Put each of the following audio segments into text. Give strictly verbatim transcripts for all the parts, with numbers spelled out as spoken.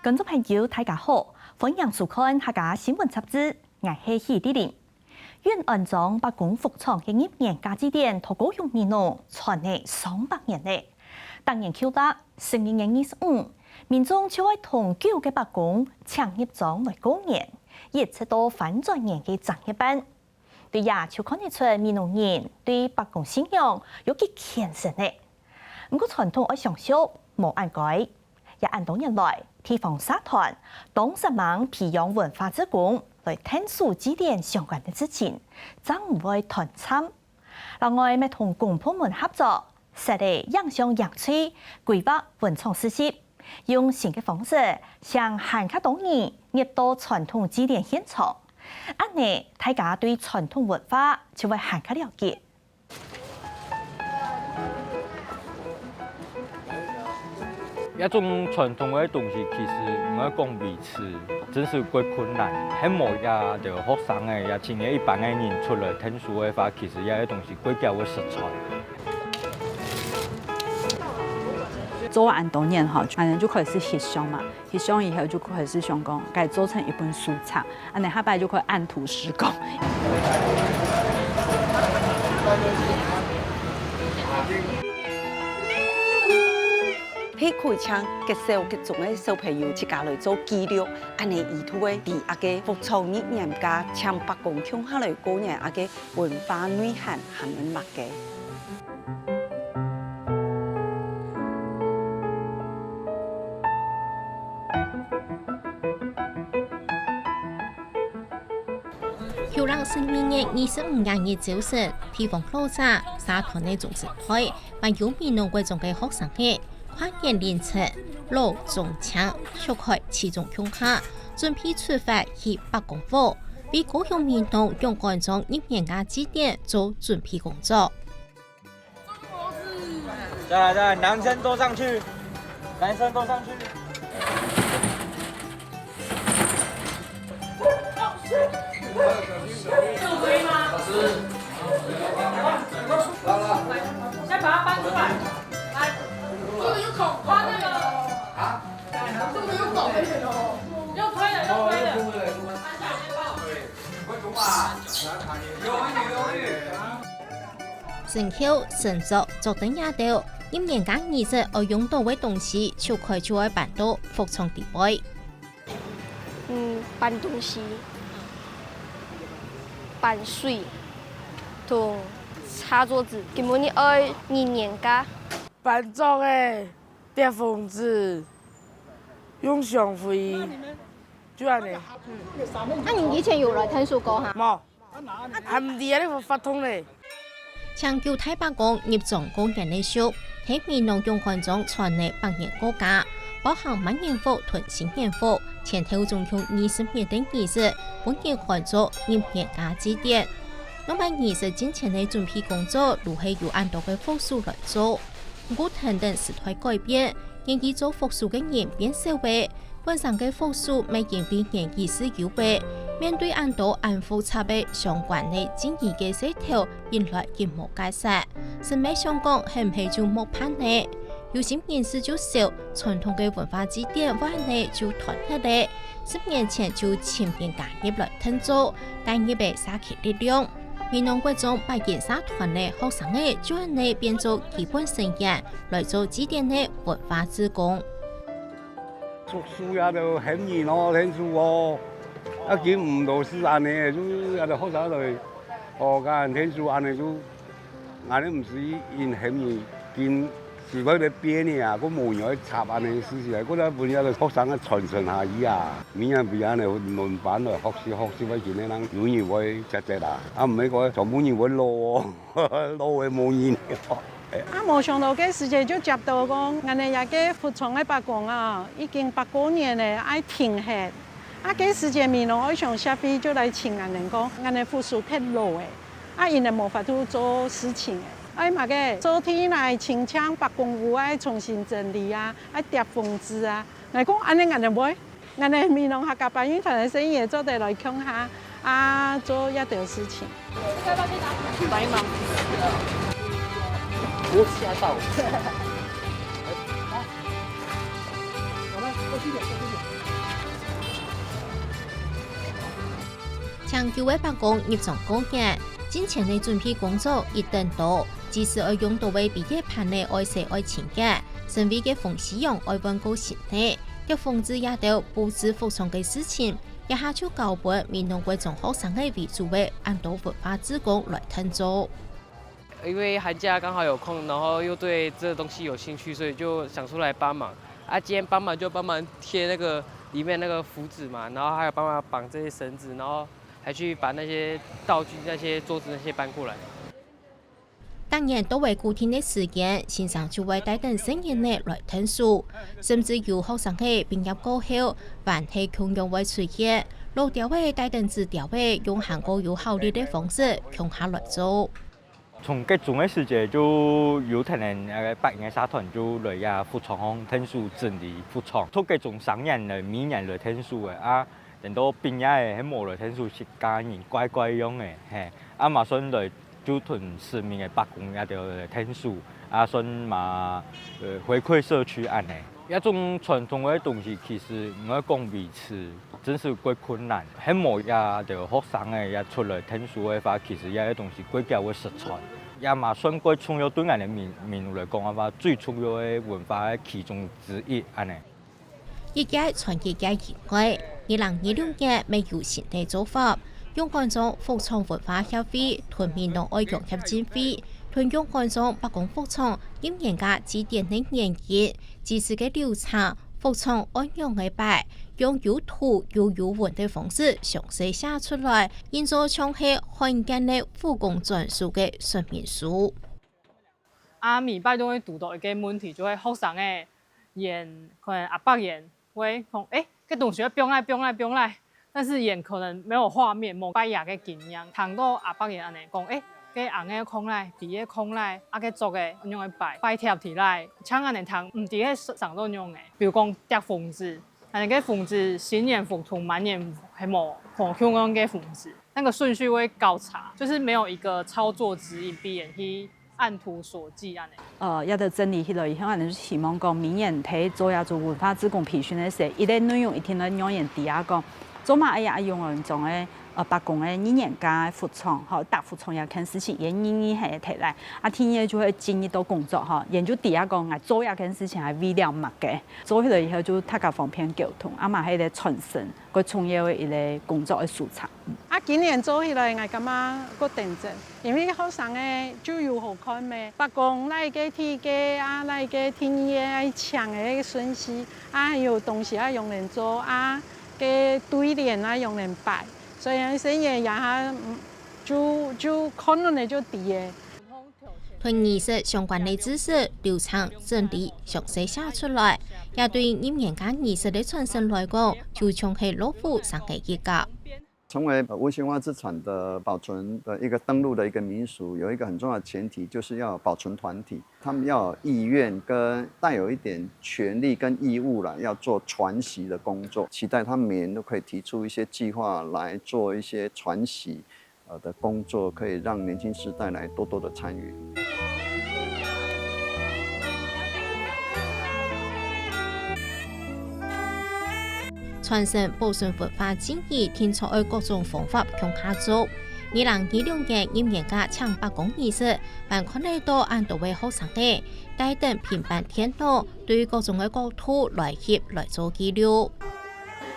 觀眾朋友，大家好，歡迎收看客家新聞雜誌，𠊎係許麗玲。永安庄伯公福昌个入園佳祭典在高雄美濃傳了上百年了。逐年舊曆十二月二十五，民眾就會同舊个伯公請入庄來過年，一直到翻轉年个正月半。 對這就看得出美濃人對伯公信仰有幾虔誠呢。毋過傳統愛相續，無恁該。這恁多年來，地方社團當煞猛培養文化志工來𢯭手祭典相關个事情，正毋會斷層。另外，乜同公部門合作，設立影像營隊，規劃文創市集， 用新个方式，請還較多人入到傳統祭典現場。恁呢，大家對傳統文化就會還較了解。這種傳統个東西，其實毋愛講維持，真係過困難。係無這兜學生仔，也請一般个人出來𢯭手个話，其實這个東西過較會失傳。 做恁多年吼，恁呢就開始翕相嘛，翕相以後就開始想講，該做成一本手冊，恁呢下擺就可以按圖施工。係開槍，極少極中个小朋友自家來做記錄，恁呢以後个比阿个服裝入園佳，請伯公共下來過年阿个 文化內涵還有麼个？舊曆十二月二十五日朝晨，地方老者、社團个中心會，還有美濃國中个學生仔， 跨年凌晨，老中青，逐開自家共下，準備出發去伯公府，為高雄美濃永安庄入園佳祭典做準備工作。再來，再來，男生坐上去，男生坐上去。 再把它搬出来，来，这个有孔，它那个啊，这个有孔，用推的，用推的，搬下来。 成口、神桌、桌凳這兜，入園佳儀式愛用到个東西，就開就愛搬到福昌底背。嗯，搬東西，搬水，同擦桌子，今晡日愛入園佳。搬桌仔，疊紅紙，用香灰，就恁呢。那你以前有來𢯭手過哈？無。 還毋知啊，你發通咧。請舊大伯公入庄過年个時，係美濃永安庄傳了百年古家，包含滿年福同新年福，前後總共二十年个儀式，分人喊做入園佳祭典。仰般儀式進前个準備工作，都係由恁多个福手來做。毋過跈等時代改變，願意做福手个人變少了， 本省个福手乜因為年紀事由个，面對恁多恁複雜个相關个祭儀个事頭，引來緊無解釋。實際上講，係毋係就莫辦呢？有心人士就笑，傳統个文化祭典會恁呢就斷忒了。十年前就請人加入來𢯭做，加入个社區力量。美濃國中八年社團个學生仔，就恁呢變做基本成員，來做祭典个文化志工。 做事啊，就喊人咯，𢯭手哦。啊，今毋都係恁呢，就啊，就學生來，哦，甲𢯭手恁呢就，恁呢毋使因喊人，今時代个變呢啊，个無人愛插恁呢事情啊，个來分這个學生个傳承下去啊。明年比恁呢輪班來學習學習，會今个人有人會接接啦，啊，毋係講全部人會老哦。 老个無人了。啊，無想到該時節就接到講，恁呢這个福昌个伯公啊，已經百過年了，愛停歇。啊，該時節美濃愛鄉協會就來請恁呢講，恁呢福手忒老了，啊，𠊎等無法度做事情了。愛麼个，做地泥清淨伯公屋，愛重新整理啊，愛疊紅紙啊。𠊎講恁呢恁呢會， 𠊎等美濃客家八音團个成員做得來共下，啊，做這兜事情。白忙。我嚇到。好了，過去一點，過去一點。訂酒个伯公入場過熱，進前个準備工作已等到，只係愛用到个畢業盤仔愛洗愛清潔，身位个風西洋愛換過新个，夾紅紙這兜佈置福場个事情，這下就交分美濃國中學生仔為主个恁多文化志工來𢯭做。 因為寒假剛好有空，然後又對這個東西有興趣，所以就想出來幫忙。啊，今天幫忙就幫忙貼那個裡面那個符紙嘛，然後還有幫忙綁這些繩子，然後還去把那些道具、那些桌子那些搬過來。逐年到位固定个時間，先生就會帶等細人仔來𢯭手，甚至有學生仔畢業過後，還係共樣會出現，老鳥仔帶等子鳥仔，用還過有效率个方式共下來做。 從國中个時節就有跈等該八音个社團就來這福場項𢯭手整理福場。讀國中三年來，每年來𢯭手个啊，等到畢業个係無來𢯭手，自家人怪怪樣个，嘿，啊嘛算來就同市民个伯公這兜來𢯭手，啊算嘛呃回饋社區恁仔。這種傳統个東西其實毋會講維持， 真係蓋困難。係無這兜學生仔也出來𢯭手个話，其實這兜東西蓋遽會失傳。也嘛算蓋重要，對𠊎等美濃來講个話，最重要个文化个其中之一恁仔。一屆傳一屆以外，二零二六年乜有新个做法。仰觀庄福場文化協會同美濃愛鄉協進會，同仰觀庄伯公福場入年假祭典个原因，祭祀个流程、福場愛仰仔擺， 用有圖又有文个方式詳細寫出來，印做像係漢奸个武功專書个說明書。啊，每擺都會堵到一個問題，就係學生仔，佢可能阿伯佢會講，誒，該東西愛放哪放哪放哪，但是佢可能沒有畫面，無擺這個經驗，聽到阿伯佢恁仔講，誒，該紅仔囥哪，豬仔囥哪，啊該竹仔仰仔擺，擺貼起來，像恁仔聽，毋知係生做仰仔。比如講貼紅紙， 恁仔个紅紙，新年福同滿年係無，無共樣个紅紙，那個順序會搞砸，就是沒有一個操作指引，逼人去按圖索驥恁仔。呃，這兜整理起來以後，恁仔就希望講，明年在做這種文化志工培訓个時，一個內容一定愛讓人知啊講，做麼个愛用恁種个呃伯公个二年假个服裝，吼，搭服裝這件事情，佢个意義係提來。啊，第二就會進入到工作，吼，佢就知啊講，𠊎做這件事情係為了麼个。 做起來以後就大家方便溝通，啊嘛係一個傳承，蓋重要个一個工作个收場。啊，今年做起來，𠊎感覺蓋頂真，因為學生仔就有好看咩，伯公哪個第一個啊，哪個第二個愛請个順序，啊還有東西愛仰仔做啊，該對聯愛仰仔擺，所以細人也下就就看了呢就知个。 同儀式相關个知識、流程、整理詳細寫出來，這對入年假儀式个傳承來講，就像係老虎生个一角。成為呃溫興話字產的保存的一個登錄的一個民俗，有一個很重要的前提，就是要有保存團體，他們要有意願跟帶有一點權利跟義務啦，要做傳習的工作。期待他們每年都可以提出一些計劃來做一些傳習。 呃的工作，可以讓年輕世代來多多的參與。傳承保存文化記憶，定著愛各種方法共下做。二零二六年入年假請伯公儀式，還看得到恁多个學生仔帶等平板電腦，對各種个角度來翕來做記錄。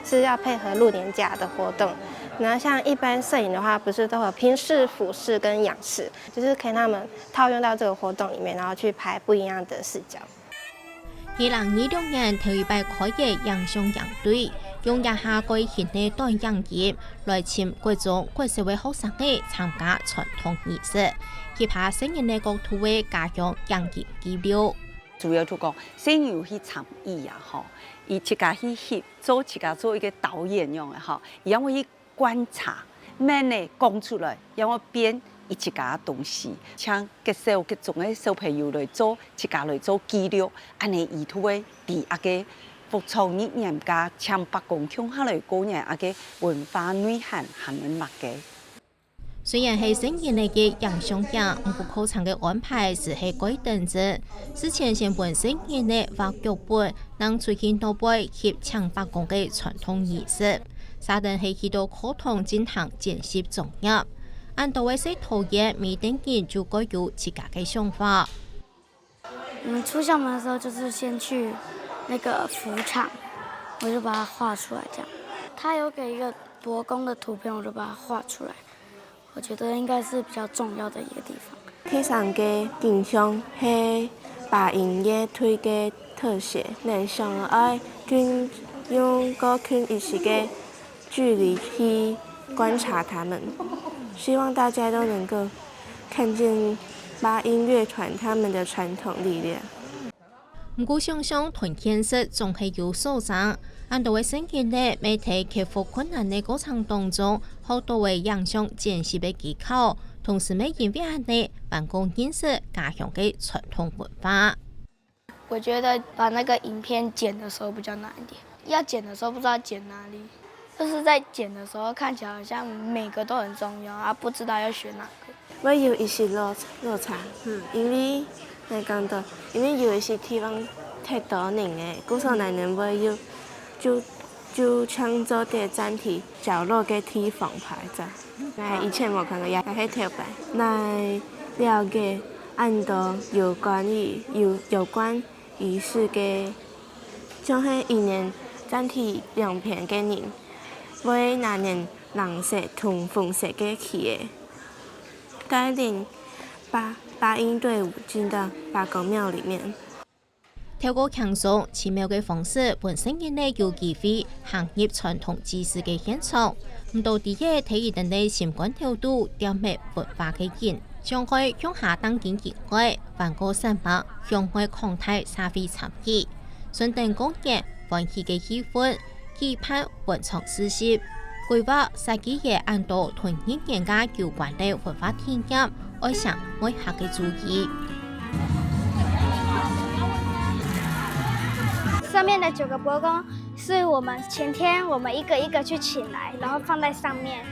是要配合入年假的活動。然後像一般攝影的話，不是都有平視、俯視跟仰視，就是可以讓他們套用到這個活動裡面，然後去拍不一樣的視角。二零二六年頭一擺開个影像營隊，用這下蓋新个短影音來尋各種國小个學生仔參加傳統儀式，去把細人个角度个家鄉影音記錄。主要就講，細人有去參與啊，吼，佢自家去翕，做自家做一個導演樣个吼，佢也會去 觀察，慢慢講出來，然後變佢自家个東西，請各小各種个小朋友來做，自家來做記錄，恁仔佢就會知啊个福昌入年假請伯公共下來過年啊个文化內涵還有麼个。雖然係細人仔个影像營，毋過課程个安排實係蓋認真，事前先分細人仔畫腳本， 正出去外背翕請伯公个傳統儀式。續等係去到課堂進行見習作業。恁多个細桃園，每等人就各有自家个想法。我們出校門的時候，就是先去那個服場，我就把它畫出來，這樣。他有給一個伯公的圖片，我就把它畫出來。我覺得應該是比較重要的一個地方。第三個印象係八英樂隊个特色，𠊎想愛近用過近一息个距離去觀察他們，希望大家都能夠看見八音樂團他們的傳統力量。毋過想像同現實總係有所差，恁多个細人仔乜在克服困難个過程當中，學到个影像見習个技巧，同時乜因為恁呢，還過認識家鄉个傳統文化。我覺得把那個影片剪的時候比較難一點，要剪的時候不知道剪哪裡，就是在剪的時候看起來好像每個都很重要，啊，不知道要選哪個。會有一息落落差，嗯，因為來講到，因為有一息地方忒多人了，故所𠊎等會有就就像做得佔地較多个地方擺著。𠊎以前無看過，也係頭擺。𠊎了解恁多有關於有有關儀式个，像係一年佔地兩片个人，會拿等藍色同紅色个旗仔，帶領八八音隊伍進到伯公廟裡面。透過輕鬆、奇妙个方式，分細人仔有機會行入傳統祭祀个現場，毋單淨係在佢等个心肝頭肚點燃文化个因， 障礙鄉下當今以外，還過散發鄉外廣大社會參與，順等過年歡喜个氣氛，舉辦文創市集，規劃設計个恁多同人人家有關个文化體驗，愛成愛客个主意。上面的九個伯公是我們前天我們一個一個去請來，然後放在上面。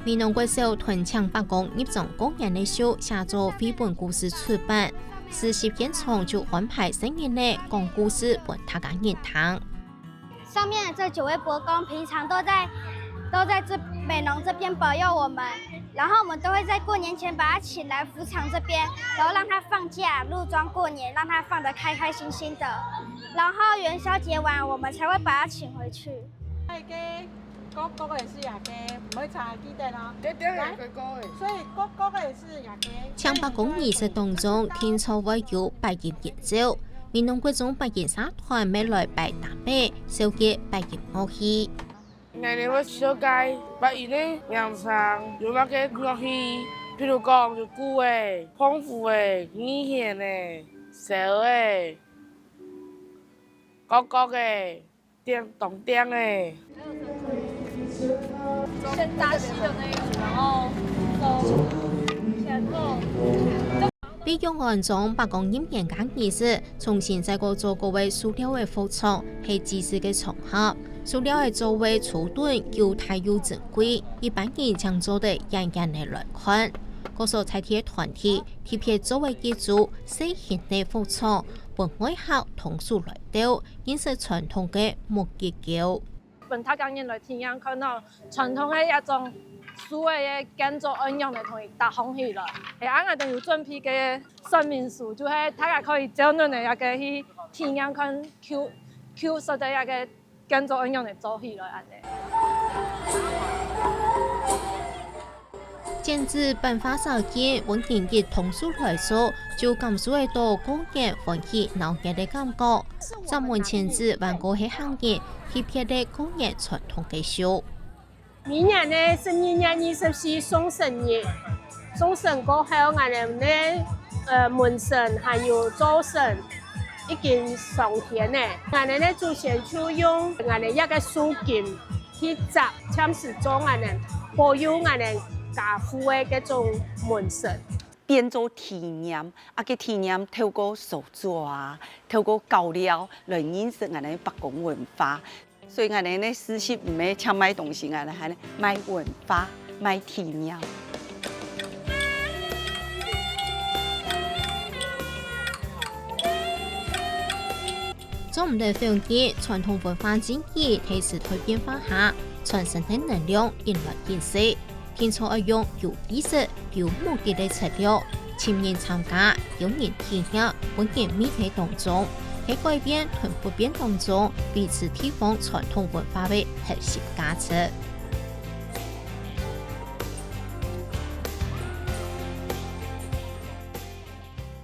美濃國小團請伯公入莊過年个書寫做繪本故事出版，市集現場就安排細人仔講故事分大家人聽。上面的這九位伯公平常都在都在這美濃這邊保佑我們，然後我們都會在過年前把他請來福場這邊，然後讓他放假入莊過年，讓他放得開開心心的，然後元宵節完我們才會把他請回去。 哥哥个係阿哥，毋會差，記得哦。對對，來，哥哥个。所以哥哥个係阿哥。請伯公儀式當中，定著會有八音演奏，美濃國中八音社團乜來擺打鼓，紹介八音樂器。𠊎等會紹介八音个名稱，有麼个樂器，譬如講有鼓仔、碰胡仔、二弦仔、簫仔、角角仔。 叮咚叮欸。先打氣的那一組，然後手前後。被用安裝伯公入年个儀式，重新再過做過个塑料个服裝，係祭祀个場合。塑料个座位、桌凳又大又珍貴，一般人正做得遠遠个來看。各所在地个團體特別做个一組細型个服裝，分外客動手來鬥， 認識傳統个木屐屐。分大家人來體驗看到傳統个一種樹仔个建築仰般來同佢搭放起來。係啊，𠊎兜有準備个說明書，就係大家可以照恁樣个去體驗看舊舊式个一個建築仰般來做起來恁樣。 剪紙、版畫、燒金，分人一動手來做，就感受得到過年歡喜鬧熱个感覺。紮門剪紙還過係客人特別个過年傳統个秀。每年个十二月二十四送神日，送神過後，𠊎兜个呃門神還有灶神已經上天了。𠊎兜个祖先就用𠊎兜這個樹根 去紮，暫時做𠊎兜保佑𠊎兜家戶个該種門神。變做紀念，啊，該紀念透過手作啊，透過搞料來認識𠊎兜伯公文化。所以𠊎兜个市集毋係淨賣東西，𠊎兜還賣文化、賣紀念。 除做毋得否認，傳統文化真經在時代變化下，傳承个能量引來緊勢。定著愛用有意識、有目的个策略，尋人參加，邀人體驗，分人媒體當中，在改變同不變當中，維持地方傳統文化个核心價值。